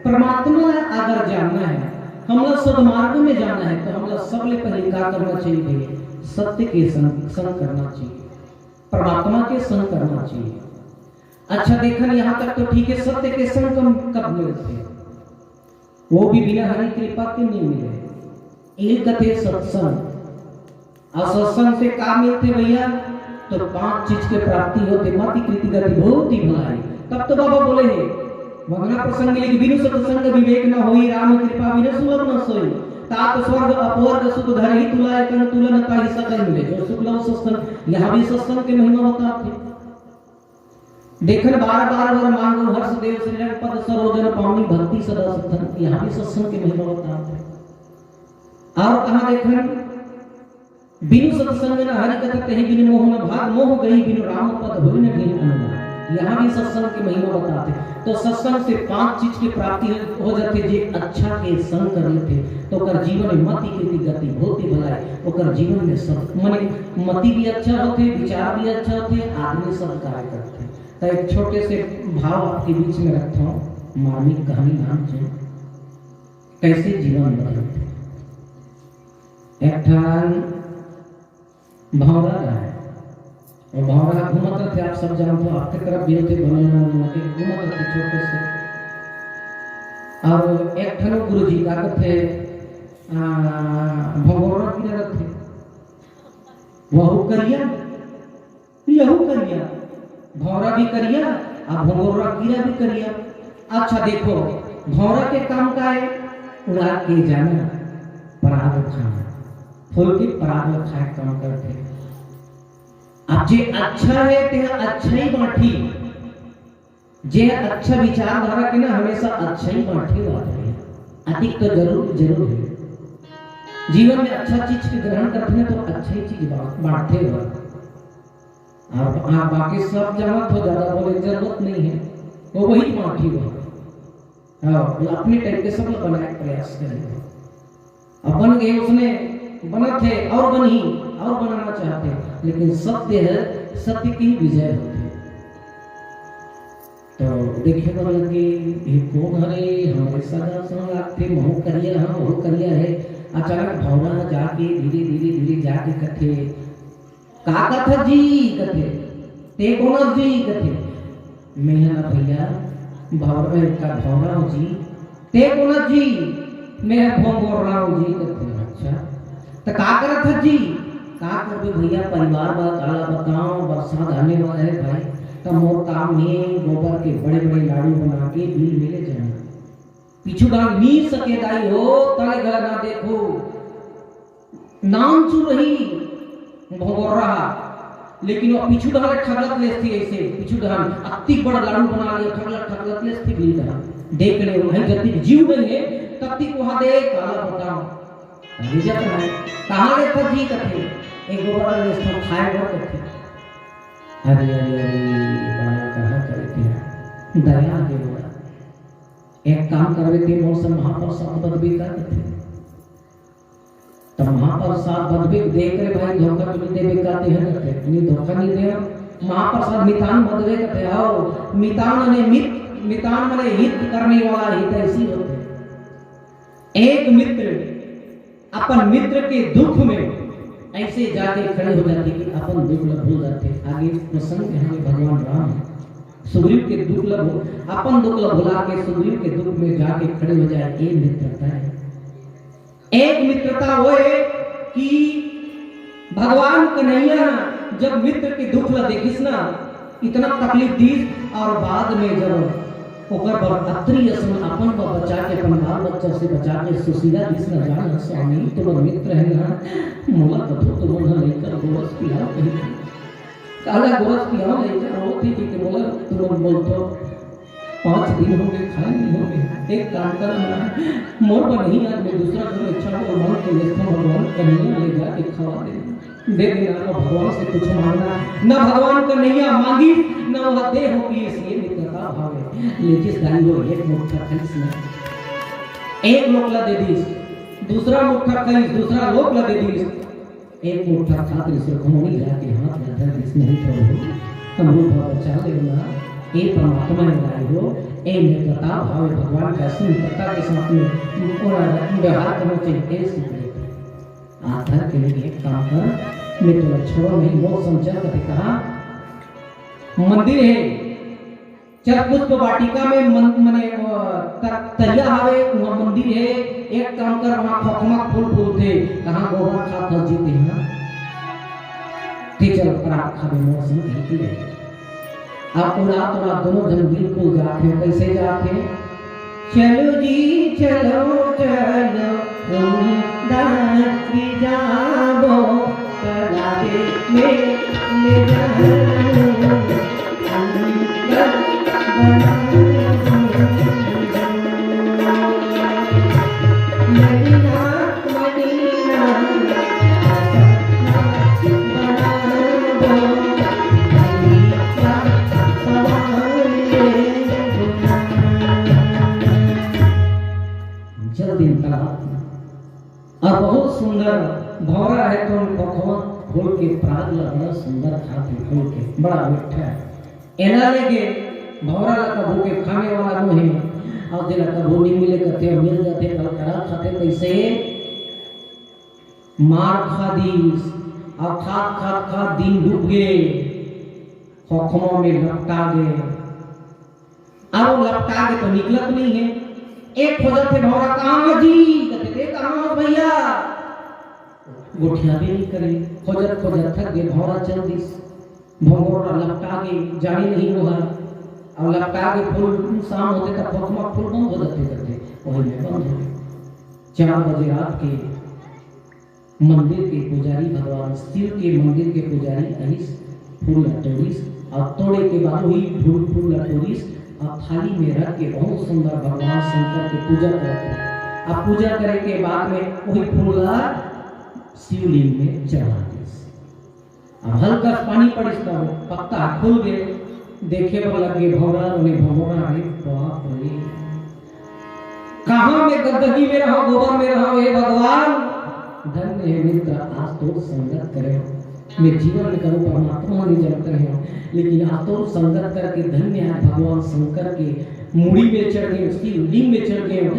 परमात्मा ला अगर जानना है, हमला सदमार्ग में जाना है, तो हमला सबले पहले का करना चाहिए भैया? सत्य के संग, संग करना चाहिए, परमात्मा के संग करना चाहिए। अच्छा देखन, यहाँ तक तो ठीक है, सत्य के संग कब, कब मिलथे? वो भी बिना हरि कृपा के नहीं मिले। एक कथे सत्संग। और सत्संग से का मिलथे भैया? तो पांच चीज के प्राप्ति होथे। मति कृति गति भूति भलाई। तब तो बाबा बोले हे, वंदना प्रसंग लिख, बिनु सत्संग विवेक न होई, राम कृपा बिनु सुलभ न सोई। तात स्वर्ग अपवर्ग सुख धरही तुला, एकन तुलन ताहि सकल मिले। जो सुख लव सत्संग, यहाँ भी सत्संग के महिमा बताथे। देखन बार बार वर मांगो, हर्ष देव श्रीरंग पद सरोजन पावनी, भक्ति सदा सत्संग, यहाँ भी सत्संग के महिमा बताथे। और कहाँ देखन, बिनु सत्संग न हरि कथा, तेहि बिनु मोह न भाग, मोह गई बिनु राम पद, होई न ढील अनुराग। यहाँ भी सत्संग के महिमा बताथे। तो सत्संग से पांच चीज के प्राप्ति हो, हो जाथे। जे अच्छा के संग कर लेथे, तो ओकर जीवन में मति कृति गति भूति भलाई, ओकर जीवन में सब, मने मति भी अच्छा होथे, विचार भी अच्छा होथे, आदमी सब कार्य करथे। तो एक छोटे से भाव आपके बीच में रखता हूँ, मार्मिक कहानी नाम से कैसे जीवन बदलथे। एक ठन भौंरा रहे, वो भौंरा घूमत रथे, आप सब जानत हो, आपके तरफ भी होथे, बने ना, बने ना, के घूमत रथे छोटे से। और एक ठन गुरुजी का कथे, आ, भंगोरा की रथे, वहू करिया, यहू करिया, भौंरा भी करिया, आ भंगोरा कीरा भी करिया। अच्छा देखो, भौंरा के काम का है? उड़ा के जाना, पराग खाना, फूल के पराग खाए काम करथे। अब जे अच्छा है, ते अच्छा ही बांटी। जे अच्छा विचारधारा के ना, हमेशा अच्छा ही बांटे वाला है। अधिक तो जरूर, जरूर है। जीवन में अच्छा चीज के ग्रहण करथे ना, तो अच्छा ही चीज बा-, बांटथे वाला। आप, आप बाकी सब जानत हो, ज्यादा बोले के जरूरत नहीं है, वो वही बांटी वाला। हाँ, वो अपने टाइप के सब लोग बनाए के प्रयास करेंगे। अपन के उसने बनत हे और बनही और बनाना चाहथे, लेकिन सत्य है, सत्य की विजय होथे। तो देखे बर लगे, ये कोन हरे? हमरे सगा संग लागथे, महू करिया, हाँ, महू करिया है। अचानक भौंरा जाके धीरे, धीरे, धीरे जाके कथे, "का कथस जी?" कथे। "ते कोन हस जी?" कथे। "मैं ह ना भैया, भौंरा, का भौंरा हो जी।" "ते कोन हस जी?" "मैं ह भोंगोरा हो जी," कथे। "अच्छा, त का करत हस जी?" "का करबे भैया, परिवार बर काला बताओ, बरसात आने वाला है भाई, त मोर काम हे गोबर के बड़े-बड़े लाडू बना के बिल में ले जाना।" पीछू डांग नी सके दाई हो, तले गला ना देखो। नाम चुरही भोगोर रहा, लेकिन वो पीछू डांग ठगलत लेसथी ऐसे, पीछू डांग अत्ती बड़ लाडू बना लिया, ठगलत, ठगलत लेसथी बिल डांग। देख ले, वहीं जत्ती जीव नहीं है, तत्ती को वहाँ दे, काला बताओ। ले जाता है, कहाँ लेसथा जी कथे, एक गोबर लेसथा खाए बर कथे। अरे, अरे, अरे, बड़ा कहाँ करे दिया, दया आ गई बड़ा। एक काम करबे, ते मोर से महाप्रसाद बदबे का कथे। त महाप्रसाद बदबे देख रे भाई, धोखा तो नहीं देबे का ते है कथे। नहीं, धोखा नहीं दे। महाप्रसाद मितान बदबे कथे। आओ, मितान ने मित, मितान मने हित करने वाला हितैषी होथे। एक मित्र अपन मित्र के दुख में ऐसे जाके खड़े हो जाथे कि अपन दुख ला भूल जाथे। आगे प्रसंग यहाँ में भगवान राम सुग्रीव के दुख ला भू-, अपन दुख ला भुला के सुग्रीव के दुख में जाके खड़े हो जाए, ये मित्रता है। एक मित्रता वो है कि भगवान कन्हैया जब मित्र के दुख ला देखिस ना, इतना तकलीफ दीस, और बाद में जब ओकर बर अतरी असन अपन बर बचा के, अपन बाल बच्चा से बचा के सुशीला दीस ना, जान स्वामी, तुमन मित्र है ना, मोला कथो तुमन ह लइका गोरस पियाव कहिथे। काला गोरस पियाव लइका रोवत हे कि मोला तुमन बोलथो, पाँच दिन हो गए, खाए नहीं हो गए। एक काम कर ना, मोर बर नहीं, आज मैं दूसरा घर में अच्छा हो, मांग के लेथों, भगवान कन्हैया ले जाके खवा दे। दे देना, ना भगवान से कुछ मांगना, ना भगवान कन्हैया मांगी, ना वह दे हो कि इसलिए मित्रता भावे। लेकिस दाई हो, एक मुट्ठा खाइस ना, एक लोक ला दे दीस, दूसरा मुट्ठा खाइस, दूसरा लोक ला दे दीस। एक मुट्ठा खातिर सुखमणि जाके हाथ में धर दिस, नहीं प्रभु, हमरो बर बचा लेना। ए परमात्मा ने लाई हो, ए मित्रता भाव भगवान का ऐसी मित्रता के साथ में ओला व्यवहार करना चाहिए। ए सीख लेते। आधा के लिए एक काम कर, मैं तो छोड़ो नहीं, बहुत समझा कभी कहा, मंदिर है, चल पुष्प वाटिका में मन, मने, अ, त-, तरिया हवे, वहाँ मंदिर है, एक काम कर, वहाँ खोखमा फूल फूलथे, कहाँ गोबर खात हस जी तेहा। ते चल परात खाबे मोर संग कहिके ले। अब ओला तोला दोनों झन बिल्कुल जाथे, कैसे जाथे? चलो जी, चलो, चलो, हम दारी जाबो, पराते में ले जाबो, हम दारी बनाबो। मदीना जल्दी निकला। और बहुत सुंदर भौरा है तो उनको खोल के प्राग ला बड़ा सुंदर खाते खोल के बड़ा मिठा है। एना लेके भौरा ला कभू के खाने वाला नहीं है। और जेला कभू नहीं मिले कथे मिल जाते कल करा खाते कैसे मार खा दीस, अउ खात, खात, खात दिन डूब गे, खोखमा में लपटा गे। अब वो लपटा गे तो निकलत नहीं है। एक खोजत हे भौरा, "कहाँ जी?" कहते, "ते कहाँ हो भैया?" गोठिया भी नहीं करे। खोजत, खोजत थक गे, भौरा चल दिस। भौरा लपटा गे, जाने नहीं वो हर। अब लपटा गे फूल, शाम होते तब खोखमा फूल बंद हो जाते करते, वही में बंद हो गए। चार बजे रात के मंदिर के पुजारी भगवान शिव के मंदिर के पुजारी अहिस फूल ला तोड़िस और तोड़े के बाद वही फूल, फूल ला तोड़िस और थाली में रख के बहुत सुंदर भगवान शंकर के पूजा करत हे। अब पूजा करे के बाद में वही फूल ला शिवलिंग में चढ़ा दिस। अब हल्का सा पानी पड़िस त वो पत्ता खुल गे, देखे बर लग गे भौरा, उन्हें भौरा, अरे बाप रे, कहाँ मैं गंदगी में रहा, गोबर में रहा, हे भगवान। धन्य है मित्र, आज तोर संगत करे। मैं जीवन में करूँ परमात्मा नहीं जानते हैं, लेकिन आज तोर संगत करके धन्य है भगवान शंकर के मुड़ी में चढ़ गए, शिवलिंग में चढ़ गए।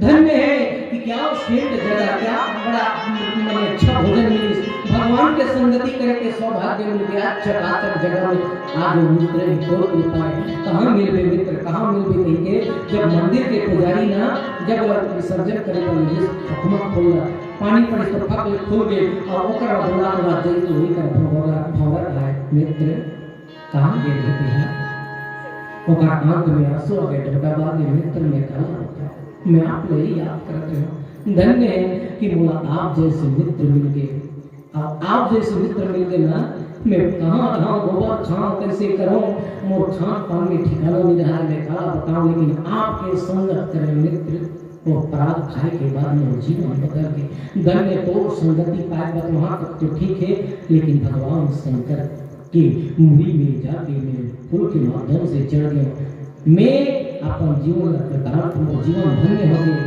धन्य है कि क्या सेंट जगह, क्या बड़ा, मने, अच्छा भोजन मिलिस। भगवान के संगति करे के सौभाग्य मिल गया। चकाचक जगह में आज मित्र ही तोर कृपा है। कहाँ मिलबे मित्र, कहाँ मिलबे कहिके जब मंदिर के पुजारी ना जब विसर्जन करे बर लगिस, खोखमा खोल ला, पानी पड़िस तो फक ले खुल गे और ओकर बाद बोला तो जई तो वही कर भौरा, भौरा आए मित्र। कहाँ गे रहे तेहा? ओकर आंख में आंसू आ गए, डबडबा के मित्र ने कहा, मैं आप ले ही याद करत हूँ। धन्य है कि मोला आप जैसे मित्र मिल गए। अब आप जैसे मित्र मिल गए ना, मैं कहाँ रहूँ, गोबर खाऊँ, कैसे करूँ, मोर खान पान में ठिकाना नहीं रहा है, मैं काला बताऊँ, लेकिन आपके संगत करे मित्र, वो परात खाए के बाद में जीवन बदल गए। धन्य तोर संगति पाए, बत वहाँ तक तो ठीक है, लेकिन भगवान शंकर के मुड़ी में जाके मैं फूल के माध्यम से चढ़ गया। मैं अपन जीवन ला कृतार्थ, मोर जीवन धन्य हो गए।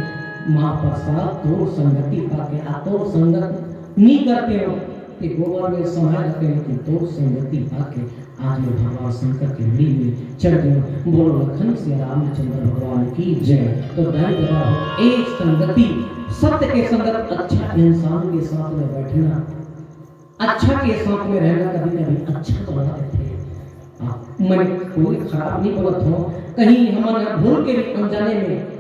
महाप्रसाद तोर संगति पाके, आ तोर संगत नी करते हो, ते गोबर में समाये रहते, लेकिन तोर संगति पाके आज मैं भगवान शंकर के मुड़ी में चढ़ गया। बोलो लखन सिया रामचंद्र भगवान की जय। तो दाई ददा हो, एक संगति, सत्य के संगत, अच्छा इंसान के साथ में बैठना, अच्छा के साथ में रहना कभी-कभी अच्छा तो लगा देते हैं। हाँ, मैंने कोई खराब नहीं बोलत हो, कहीं हमन ह भूल के भी अनजाने में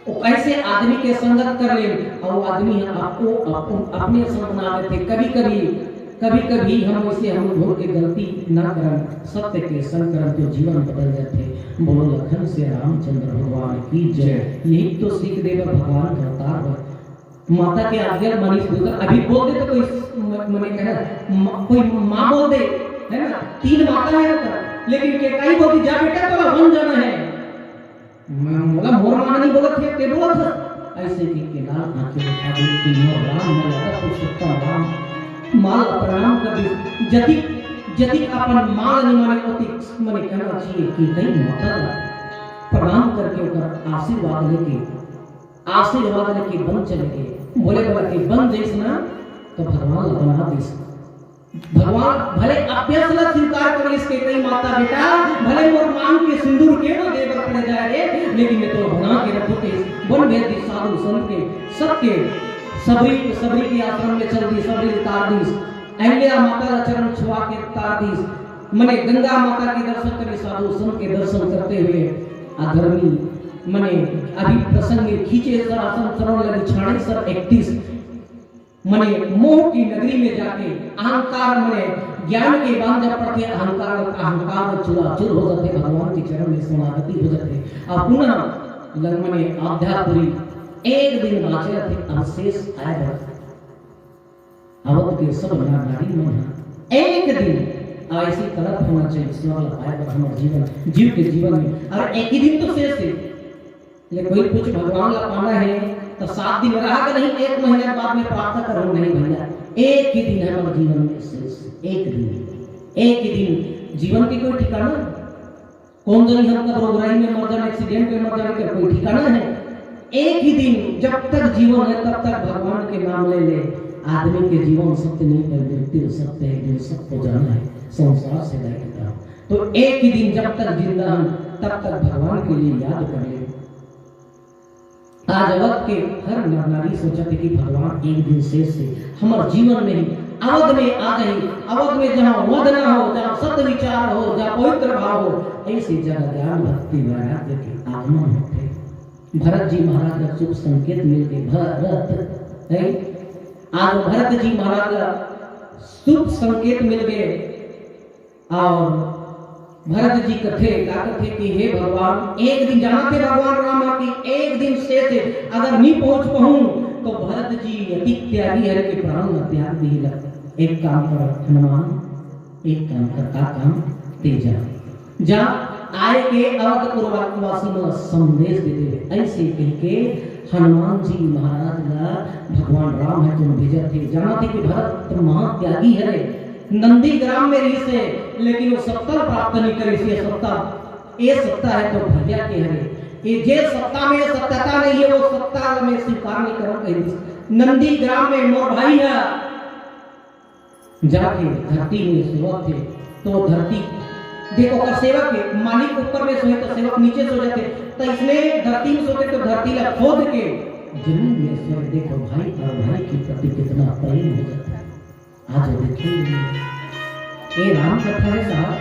वो ऐसे आदमी के संगत कर ले, और वो आदमी ह आपको, आपको अपने असन बना देथे। कभी-कभी, कभी-कभी हम वैसे हम भूल के गलती ना करन, सत्य के संग करन तो जीवन बदल जाथे। बोलो लखन से रामचंद्र भगवान की जय। यही तो सीख देवा भगवान करतार बर। माता के आज्ञा मानिस दूसर, अभी बोल दे तो कोई म-, मने कहना, म-, कोई माँ बोल दे, है ना, तीन माता है ओकर, लेकिन केकई बोलती, "जा बेटा, तोला वन जाना है।" मैं, मोला मोर माँ नहीं बोलत है, ते बोलत है। ऐसे कह के लाल आंखें दिखा दी कि मोर राम, मैं ज्यादा पुरुषोत्तम राम, माँ ला प्रणाम कर दी। जतिक, जतिक अपन माँ ला नहीं माने, ओतिक मने कहना चाहिए कि कहीं माता ला प्रणाम करके ओकर आशीर्वाद लेके आशीर्वाद लेके बन चले गए। बोले बोला कि बन जइस ना तो भगवान ला बना दिस। भगवान भले अभ्यास ला स्वीकार कर लिस केकई माता बेटा, भले मोर मांग के सिंदूर के न देबर पड़ जाए रे, लेकिन मैं तो बना के रखो के बन भेज दी साधु संत के, सबके सबरी, सबरी के आश्रम में चल दी, सबरी तार दीस, अहिल्या माता का चरण छुआ के तार दीस, मने गंगा माता के दर्शन करी, साधु संत के दर्शन करते हुए अधर्मी मने अभी प्रसंग में खींचे सर आसन श्रवण लगी छाड़े सर इकतीस मने मोह की नगरी में जाके अहंकार मने ज्ञान के बांध जब पड़ते अहंकार, अहंकार चूराचूर हो जाते, भगवान के चरण में शरणागति हो जाते। अब पुनः लग मने अध्यात्म एक दिन बाचे रहते, अवशेष आए रहते। अवध के सब नर नारी मन ह एक दिन ऐसी तड़प होना चाहिए, ईश्वर ला पाए बर हमर जीवन, जीव के जीवन में। और एक ही दिन तो शेष है, ले कोई कुछ भगवान ला पाना है तो सात दिन रहा के नहीं, एक महीना बाद में प्राप्त करो, नहीं भैया, एक ही दिन है हमर जीवन में शेष, एक दिन, एक ही दिन। जीवन के कोई ठिकाना, कौन जानी हम कब रोगराई में मर जाना, एक्सीडेंट में मर जाना, का कोई ठिकाना है। एक ही दिन जब तक जीवन है तब तक भगवान के नाम ले ले। आदमी के जीवन सत्य नहीं है, मृत्यु सत्य है, जो सबको जाना है, संसार से गए किताब। तो एक ही दिन जब तक जिंदा हम तब तक भगवान के लिए याद कर ले। आज अवध के हर नर नारी सोचत हे कि भगवान एक दिन शेष से हमर जीवन में ही अवध में आ जाही, अवध में जहाँ वध ना हो, जहाँ सत विचार हो, जहाँ पवित्र भाव हो, ऐसी जगह ज्ञान भक्ति वैराग्य के आगमन होते। भरत जी महाराज का शुभ संकेत मिल के भरत है, आज भरत जी महाराज का शुभ संकेत मिल गए। और भरत जी कथे, का कथे कि हे भगवान, एक दिन जानत हे भगवान राम ह कि एक दिन शेष हे, अगर नहीं पहुंच पाऊं तो भरत जी अति त्यागी हरे कि प्राण न त्याग दी लग। एक काम कर हनुमान, एक काम कर, का काम? तेजा जा, आए के अवध पुरवासी में संदेश दे दे। ऐसे कह के हनुमान जी महाराज ला भगवान राम है तुम भेजत थे, जानत हे कि भरत महात्यागी हरे, नंदी ग्राम में रहिस हे, लेकिन वो सत्ता प्राप्त नहीं करिस हे। सत्ता, ये सत्ता है तो भैया के हरे। ये जे सत्ता में सत्यता नहीं है, वो सत्ता में स्वीकार नहीं करो कहिस। नंदी ग्राम में मोर भाई है, जाके धरती में सेवक थे, तो धरती, देखो, ओकर सेवक के मालिक ऊपर में सोए तो सेवक नीचे सो जाते, तो इसने धरती में सोते तो धरती ला खोद के जमीन में सोए। देखो भाई और भाई के प्रति कितना प्रेम हो जाता है। आज देखिए, ये राम कथा है साहब,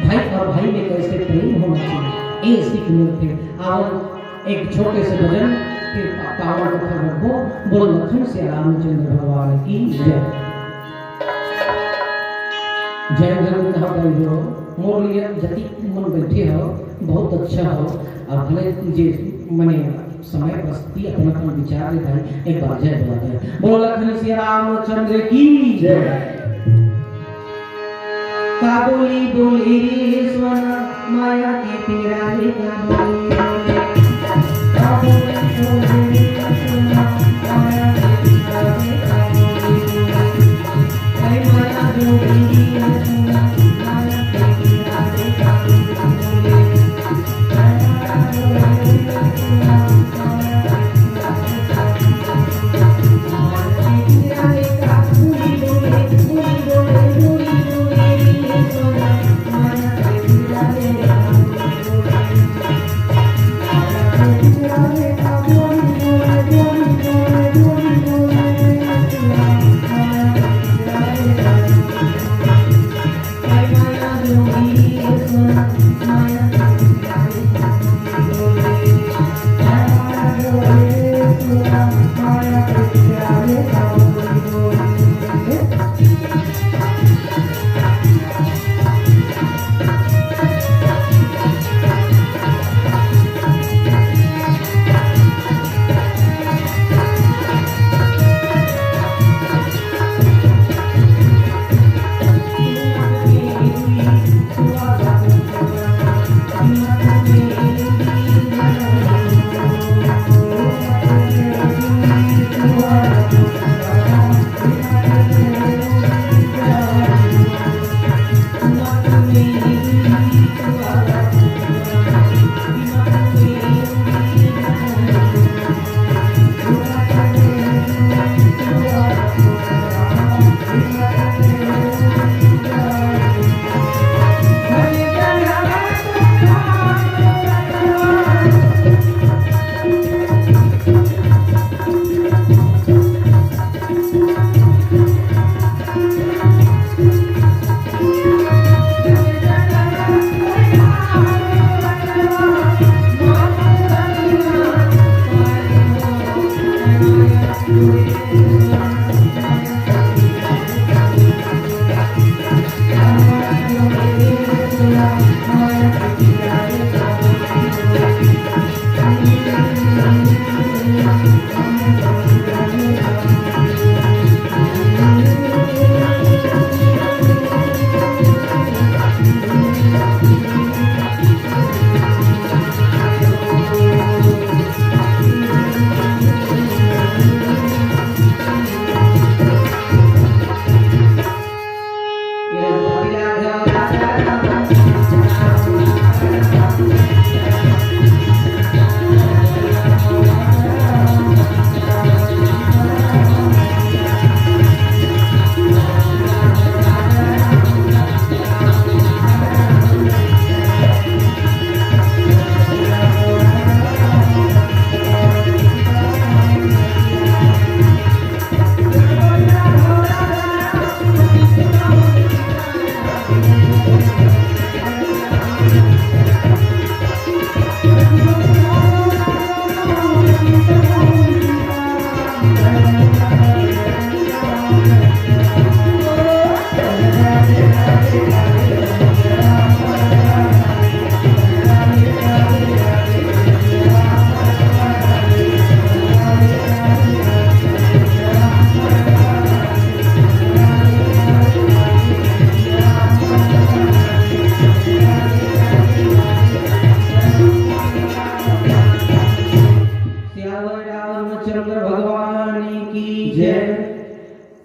भाई और भाई में कैसे प्रेम होना चाहिए, ये सीख मिलते। और एक छोटे से भजन, फिर पा-, पावन कथा रखो। बोल लखन से रामचंद्र भगवान की जय। जय धर्म कहा भाई हो, मोर लिए जति मन बैठे हो, बहुत अच्छा हो। और भले जे मने समय प्रस्तुति अपन अपन विचार ले भाई, एक बार जय बोला जाए। बोल लखन से रामचंद्र की जय। का बोली बोली रे सोना, माया के पीरा रे का बोली बोली। का बोली बोली रे सोना, माया के पीरा रे का बोली बोली। ऐ माया जोड़ी रे सोना, माया के पीरा रे का बोली बोली। सियावर रामचंद्र भगवान की जय।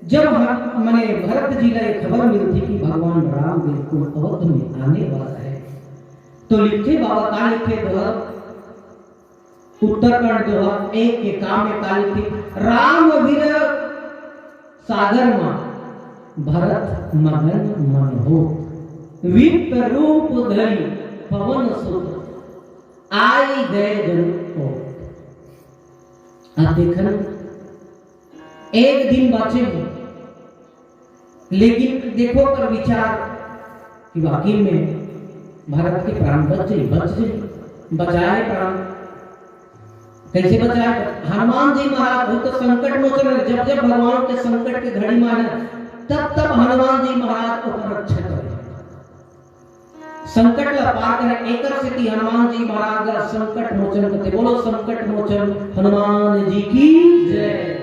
जब हम, मने भरत जी ला ये खबर मिलथे कि भगवान राम बिल्कुल अवध में आने वाला है, तो लिखथे बाबा, का लिखथे दोहा, उत्तरकांड दोहा एक के का में का लिखथे, राम विरह सागर मा भरत मगन मन होत, विप्र रूप धरि पवन सुत आई गए जन को। अब देखन, एक दिन बाँचे हे, लेकिन देखो ओकर विचार कि वाकई में भरत के प्राण बच जाई, बच जाई, बचाए प्राण। कैसे बचाए? हनुमान जी महाराज, वो तो संकट मोचन है। जब जब भगवान के संकट के घड़ी में आना, तब तब हनुमान जी महाराज ओकर रक्षा करे। संकट ला पार करे, एकर सेती हनुमान जी महाराज ला संकट मोचन कथे। बोलो, संकट मोचन हनुमान जी की जय।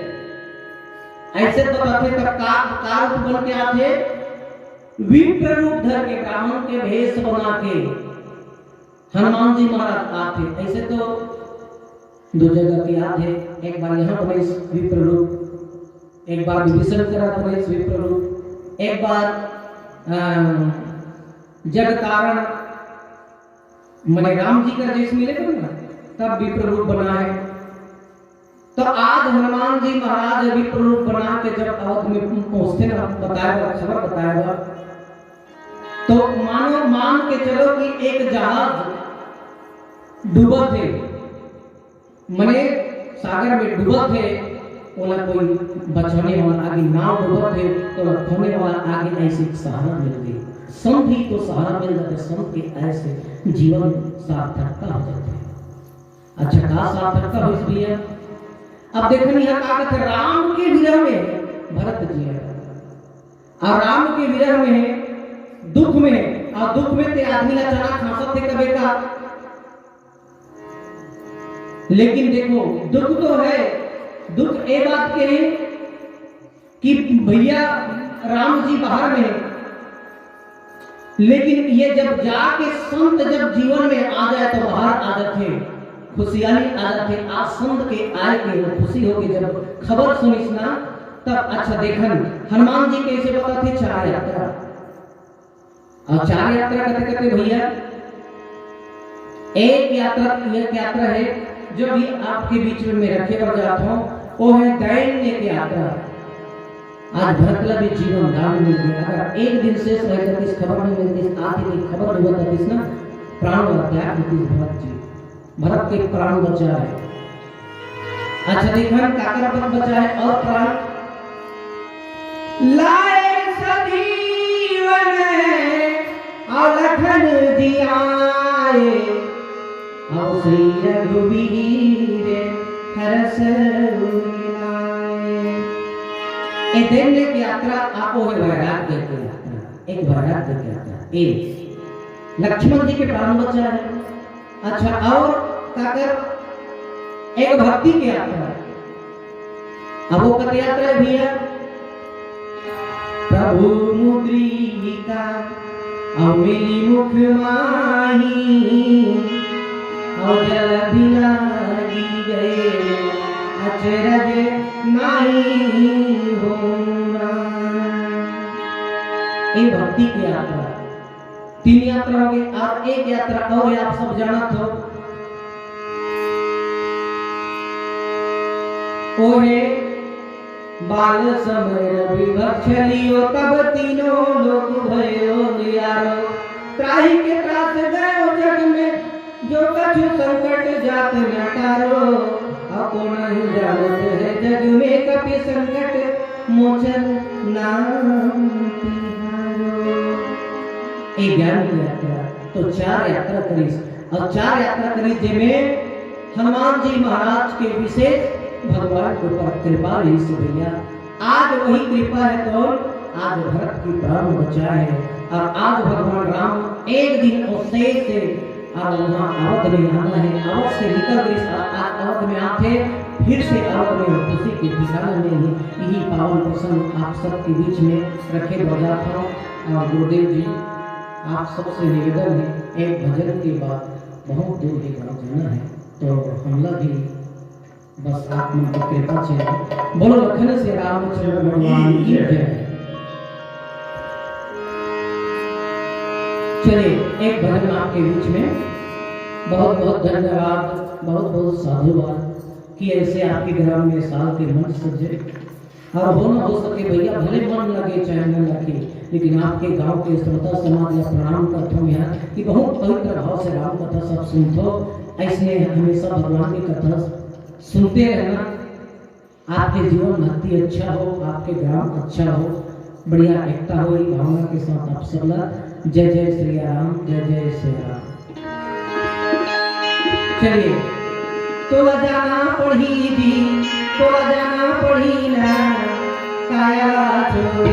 ऐसे तो बताथे, तब का, का रूप बन के आथे? विप्र रूप धर के, ब्राह्मण के भेष बना के हनुमान जी महाराज आथे। ऐसे तो दो जगह के आथे, एक बार यहाँ बने विप्र रूप, एक बार विभीषण करा बने विप्र रूप, एक बार, अ, जग तारण, मने राम जी का जैसे मिले थे ना, तब विप्र रूप बनाए। तो आज हनुमान जी महाराज विप्र रूप बना के जब अवध में पहुंचते ना, बताए बर, खबर बताए बर, तो मानो, मान के चलो कि एक जहाज डूबत हे, मने सागर में डूबत हे, ओला कोई बचाने वाला आगे, नाव डूबत हे, तो ओला खोने वाला आगे, ऐसे एक सहारा मिल गई। संत ही तो सहारा मिल जाथे, संत के आए से जीवन सार्थकता हो जाथे। अच्छा, का सार्थकता होइस भैया? अब देखन, यहाँ का कहथे, राम के विरह में भरत जी हे, और राम के विरह में हे, दुख में हे, और दुख में ते आदमी ला चना खांसत हे कबे का। लेकिन देखो, दुख तो है, दुख ए बात के हे कि भैया, राम जी बाहर में हे, लेकिन ये जब जाके संत जब जीवन में आ जाए तो बाहर आ जाथे, खुशियाली आ जाथे। आज संत के आए के वो खुशी होके जब खबर सुनिस ना, तब अच्छा देखन हनुमान जी कैसे बताथे चार यात्रा। और चार यात्रा कथे कथे भैया, एक यात्रा, एक यात्रा हे जो भी आपके बीच में मैं रखे बर जात हूँ, वो हे दैन्य के यात्रा। आज भरत ला भी जीवन दान मिल गया। अगर एक दिन शेष रह जातीस, खबर नहीं मिलतीस, आती नहीं, खबर नहीं बतातीस ना, प्राण ला त्याग देतीस भरत जी। भरत के प्राण बचाए। अच्छा देखन, काकर बचाए और प्राण लाए सजीवन, अलखन जियाए, अवसि रघुबीर हरष उर लाए। ए दैन्य के यात्रा आपो हे वैराग्य के यात्रा, एक वैराग्य के यात्रा। ए लक्ष्मण जी के प्राण बचाए। अच्छा, और काकर? एक भक्ति के यात्रा। अब वो कत यात्रा हे भैया? प्रभु मुद्रिका अउ मिली मुख माही, अउ जल भी लागी गए अचरज नाही होना। ये भक्ति की यात्रा। तीन यात्रा हो गई, और एक यात्रा और है, आप सब जानत हो, वो है बाल समय रवि भक्ष लियो, तब तीनों लोक भयो नियारो। त्राहि के त्रास गयो जग में, जो कछु संकट जात न टारो। अपनहि जानत है जग में कपि संकट मोचन नाम तिहारो। ए ज्ञान के यात्रा, तो चार यात्रा करिस, अउ चार यात्रा करिस, जेमे हनुमान जी महाराज के विशेष भगवान के ऊपर कृपा रहिस भैया। आज वही कृपा हे, कौन? आज भरत की प्राण बचाए हे। अउ आज भगवान राम एक दिन अवशेष से अउ वहाँ अवध में आना हे, अवध से निकल गइस, अउ आज अवध में आथे, फिर से अवध में खुशी के ठिकाना नहीं हे। यही पावन प्रसंग आप सबके बीच में रखे बर जात हँव। अउ गुरुदेव जी, आप सबसे निवेदन हे, एक भजन के बाद बहुत दूर के गाँव जाना हे, तो हमला भी बस आप मन के कृपा चाहिए। बोलो लखन से रामचंद्र भगवान की जय। चलिए, एक भजन आपके बीच में। बहुत बहुत धन्यवाद, बहुत बहुत साधुवाद कि ऐसे आपके ग्राम में साल के मंच सजे। अउ हो ना हो सके भैया, भले मन लगे चाहे न लगे, लेकिन आपके गांव के श्रोता समाज ला प्रणाम करथों यहाँ कि बहुत पवित्र भाव से राम कथा सब सुनथो। ऐसने हमेशा भगवान की कथा सुनते रहना। आपके जीवन भक्ति अच्छा हो, आपके ग्राम अच्छा हो, बढ़िया एकता हो, ये भावना के साथ आप सब ला जय जय श्री राम, जय जय श्री राम। चलिए, तोला जाना पड़ही जी, तोला जाना पड़ही ना, काया छोड़